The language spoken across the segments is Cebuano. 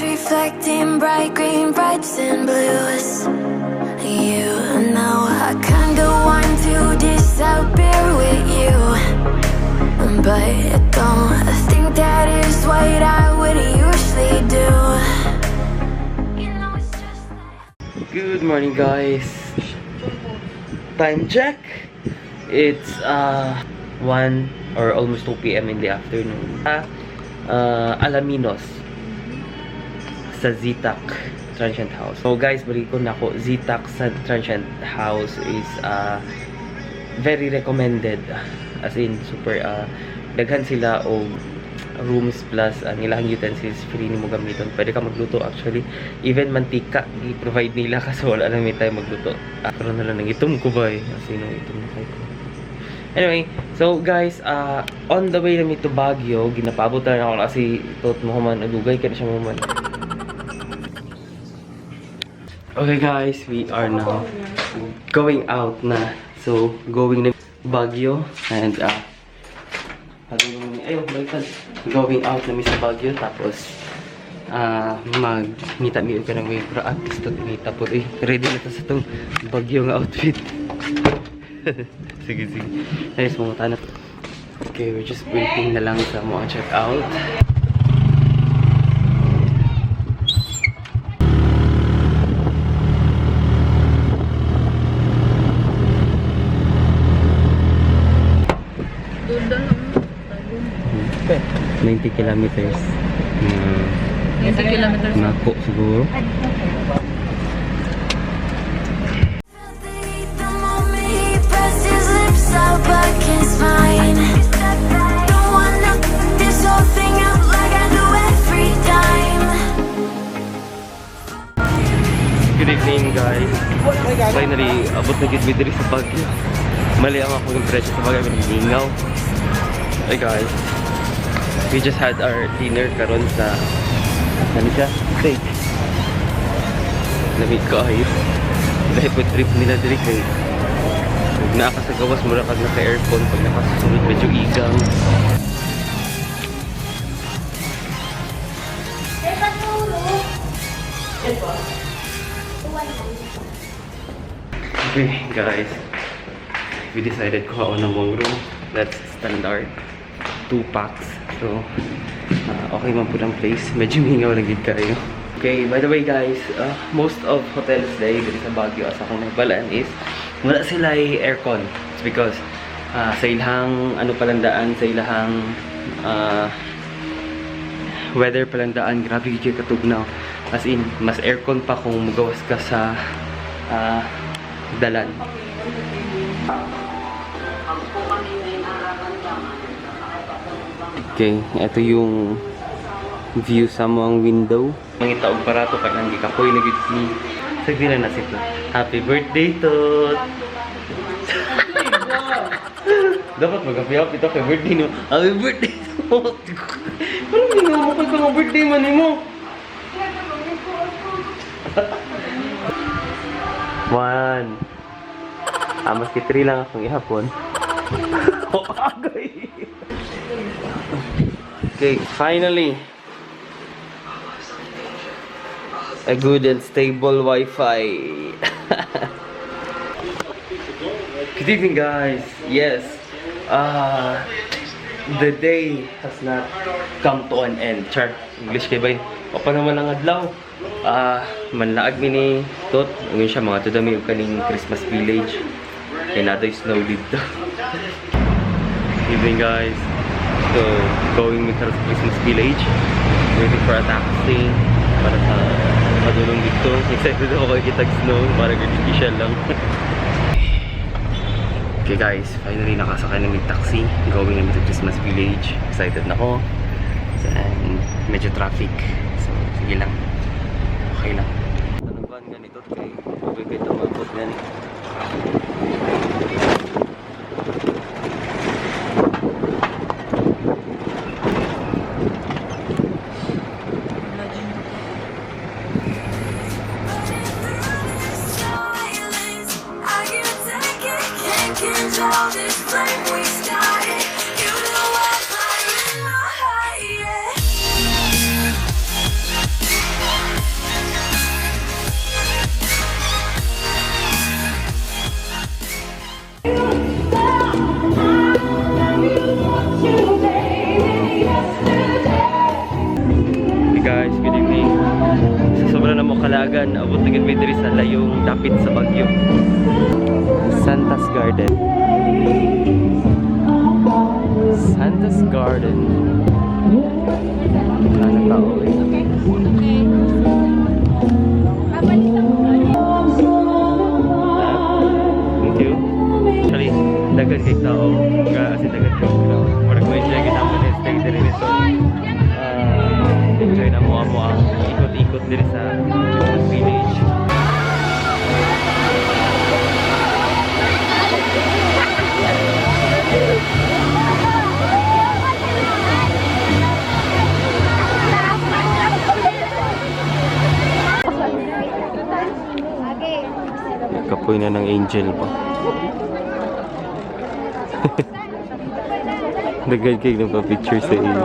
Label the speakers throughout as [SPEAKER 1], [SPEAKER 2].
[SPEAKER 1] Reflecting bright green, brights and blues. You know I kinda want to disappear with you, but I don't think that is what I would usually do. You know it's just that.
[SPEAKER 2] Good morning, guys. Time check. It's 1 or almost 2 p.m. in the afternoon. Alaminos sa Zitac Transient House. So guys, balik ko na ako. Zitac sa Transient House is very recommended. As in, super daghan sila og rooms plus ang ilang utensils free nimo gamiton. Pwede ka magluto actually. Even mantika i-provide nila kaso wala lang may time magluto. Pero na lang itom ko ba eh. As in, itom na kayo ko. Anyway, so guys, on the way na to Baguio, ginapaabot na lang ako kasi tot mo man, adugay ka na siya mo man. Okay guys, we are now going out na. So, going na Baguio and ayo, baliktad. Going out na mi sa Baguio tapos mag-ngita mi og kanang way at least ngita po eh. Ready na ta sa tong Baguio nga outfit. Sige, sige. Ayos, mga na. Okay, we're just waiting na lang sa mga check out.
[SPEAKER 3] Doon doon lang.
[SPEAKER 2] Okay. 90 kilometers.
[SPEAKER 3] 90 kilometers.
[SPEAKER 2] Nako siguro.
[SPEAKER 1] The moment he pressed his lips up against mine. Don't wanna f this whole thing up like I do every time.
[SPEAKER 2] Good evening, guys. Finally, abot na gid mi diri sa Baguio. Mali ang akong impression sa Baguio, mingaw. Hey guys. We just had our dinner karon sa ano siya? Steak. Lamig kaayo. Dahil po trip nila diri kay pag naa ka sa gawas mura kag naka-aircon, pag nakasulod medyo igang. Okay, guys. We decided kuha ng mong room. That's standard. Two packs. So, okay man po ng place. Medyo mingaw lang gid kayo. Okay, by the way guys, most of hotels dahil diri sa Baguio as akong nahibalaan is wala sila aircon. It's because sa ilahang ano palandaan, sa ilahang weather palandaan, grabe gid katugnaw. As in, mas aircon pa kung mugawas ka sa dalan. Okay, ito yung view sa mga window. Mangita og barato kay nang gikapoy na gid ni. Sagdi na na si Tut. Happy birthday, Tut! Dapat mag-happy ito kay birthday no. Happy birthday, Tut! Parang hindi mo kay mga birthday man nimo. One. Maski three lang akong ihapon. Agay. Okay, finally. A good and stable Wi-Fi. Good evening, guys. Yes. The day has not come to an end. Char, English kay bay. O pa naman ang adlaw. Manlaag mi ni Tot. Ngayon siya mga tudami og kaning Christmas village. Kay nadoy snow dito. Evening, guys. So, going mi karon sa Christmas village. Waiting for a taxi para sa padulong dito. Excited ako kay kitag snow para artificial lang. Okay guys, finally nakasakay na may taxi. Going namin sa Christmas village. Excited na ako. And medyo traffic. So, sige lang. Okay lang. Ano ba ang ganito? Kay okay kayo tumabot gani.
[SPEAKER 1] Silence, I can't take it, can't control this flame we started. You know I'm fire in my heart, yeah.
[SPEAKER 2] Ilagan, abot na gid mi diri sa layong dapit sa Baguio. Santa's Garden. Santa's Garden. Ano tao eh.
[SPEAKER 3] Okay.
[SPEAKER 2] Thank you. Actually, daghan kay tao. Kasi daghan kay tao. Murag mo enjoy kita mo ni stay diri nito. Enjoy na mo amo ang ikot-ikot diri sa Christmas village. Kapoy na ng angel pa. Daghan kay nang pa-picture sa iyo.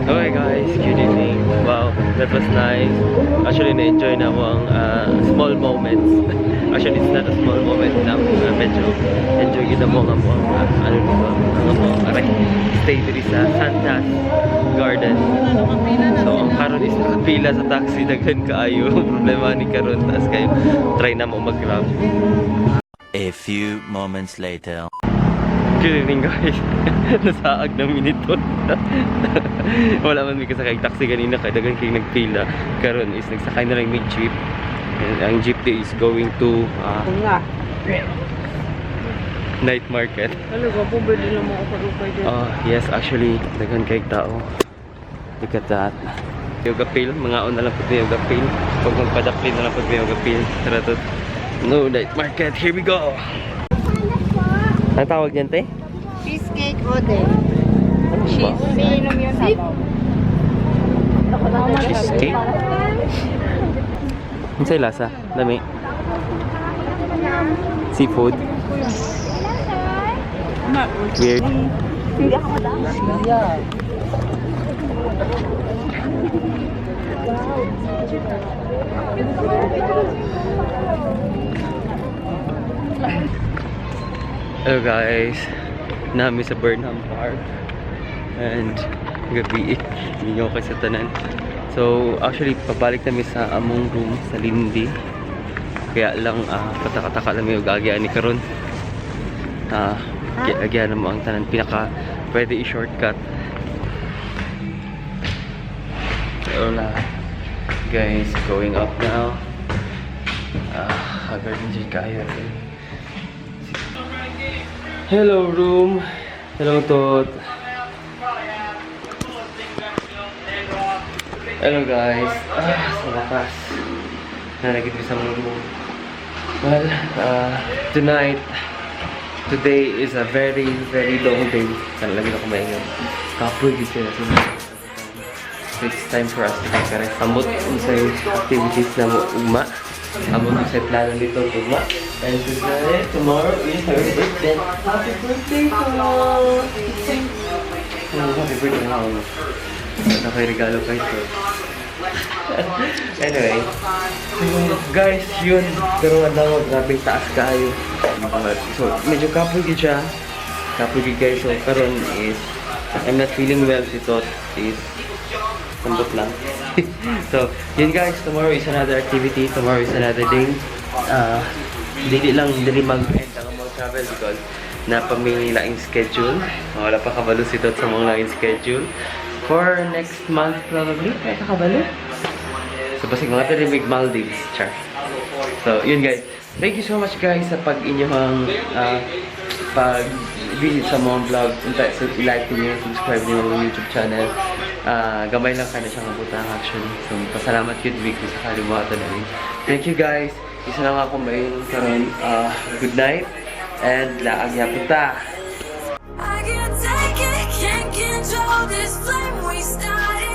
[SPEAKER 2] Okay guys, good evening. Wow, that was nice. Actually, na-enjoy na ako ang small moments. Actually, it's not a small moment na medyo enjoy kita mo nga mo ang ano nito, ang mo aray, stay diri sa Santa's Garden. So, ang karon is nakapila sa taxi, daghan kaayo. Problema ni karon taas kayo try na mo mag-Grab.
[SPEAKER 4] A few moments later.
[SPEAKER 2] Good evening, guys. Nasaag na minito. Wala man mi kasakay taxi ganina kay daghan kay nagpila. Karon is nagsakay na lang mig jeep. And ang jeep day is going to night market.
[SPEAKER 3] Ano ba po, pwede lang mo ukay-ukay dyan.
[SPEAKER 2] Oh, yes, actually daghan kay tao. Look at that. Yoga pil, mga na lang pud yoga pil. Pag magpadakli na lang pud yoga pil. Tara to. No night market. Here we go. Ang tawag niyan, te?
[SPEAKER 5] Cheesecake oden.
[SPEAKER 2] Ano ba?
[SPEAKER 5] Umiinom yun sabaw.
[SPEAKER 2] Cheesecake? Unsay lasa? Lami. Seafood? Weird.
[SPEAKER 5] Hindi ako madami.
[SPEAKER 2] Hello guys. Nami sa Burnham Park. And gabi hindi ko sa tanan. So actually pabalik nami sa among room sa Lindi. Kaya lang pataka-taka lang yung agyan ni karon. Agyan na mo ang tanan pinaka pwede i-shortcut. Hola guys, going up now. Haggard na dyan kayo. Hello, room. Hello, Tot. Hello guys. Sa wakas. Nalagit ko sa mga room. Well, tonight, today is a very, very long day. Sana lagi ako maingat. Kapoy gid siya. So, it's time for us to take a rest. Amot unsay activities na mo ugma. Amot unsay plano dito ugma. And today, tomorrow is her birthday. Happy birthday, Tot! Oh, happy birthday na ako. Ito ko'y regalo kay Tot. Anyway, so, guys, yun. Pero ang damo, grabe taas kayo. So, medyo kapoy gid siya. Kapoy gid guys. So, karon is, I'm not feeling well. Si Tot is sambot lang. So, yun guys, tomorrow is another activity. Tomorrow is another day. Dili lang, dili mag-end ang mga travel because napamilaing schedule. Wala pa kabalo si Tot sa mga laing schedule. For next month probably, kaya kakabalo. So, basig mga talimig Maldives, char. So, yun guys. Thank you so much guys sa pag inyong pag visit sa mga vlog. Unta, so, i-like niyo, subscribe niyo ang YouTube channel. Gamay lang kaya siyang butang actually. So, pasalamat yun week sa kalimutan namin. Thank you guys. Isa lang ako may karon. Good night and laag yapon ta.
[SPEAKER 1] I can't take it, can't control this flame we started.